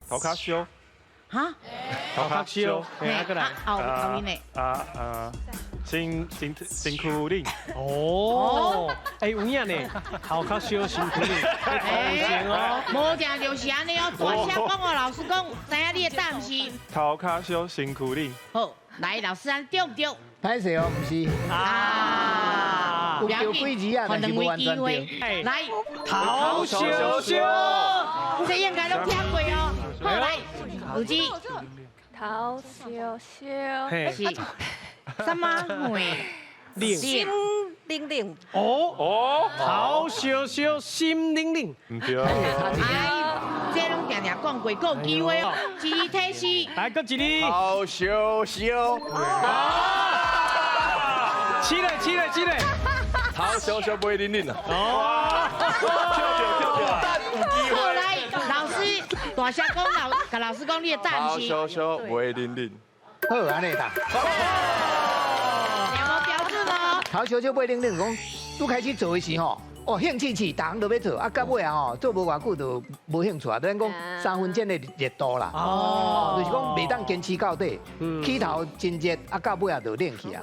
頭殼燒。哈？頭殼燒。嘿，啊，閣來。後後面的。啊啊，身身身軀冷。哦，哎，有影呢，頭殼燒身軀冷，有哦。無定就是按呢哦，大聲講哦，老師講，知影你的答案是。頭殼燒身軀冷。好，來，老師按對毋對？歹勢哦，毋是。啊。有對幾字啊，但是無完全對。來，頭燒燒，這應該攏聽過哦。好，來，有志。頭燒燒，是什麼會？心冷冷。哦哦，頭燒燒，心冷冷。毋對。哎，這攏定定講過，閣有機會哦。一提示。來，閣一个。頭燒燒。起來起來起來。頭燒燒袂冷冷啊。哦。跳跳跳跳。有機會。好，來，老師大聲講，老共老師講你的答案是。頭燒燒袂冷冷。好，按呢啦。有無標準哦？頭燒燒袂冷冷，講拄開始做的時吼，哦，興趣起，逐項都欲做，啊，到尾啊吼，做無偌久就無興趣啊。等於講3分鐘的熱度啦，哦，就是講袂當堅持到底，起頭真熱，啊，到尾啊就冷去啊。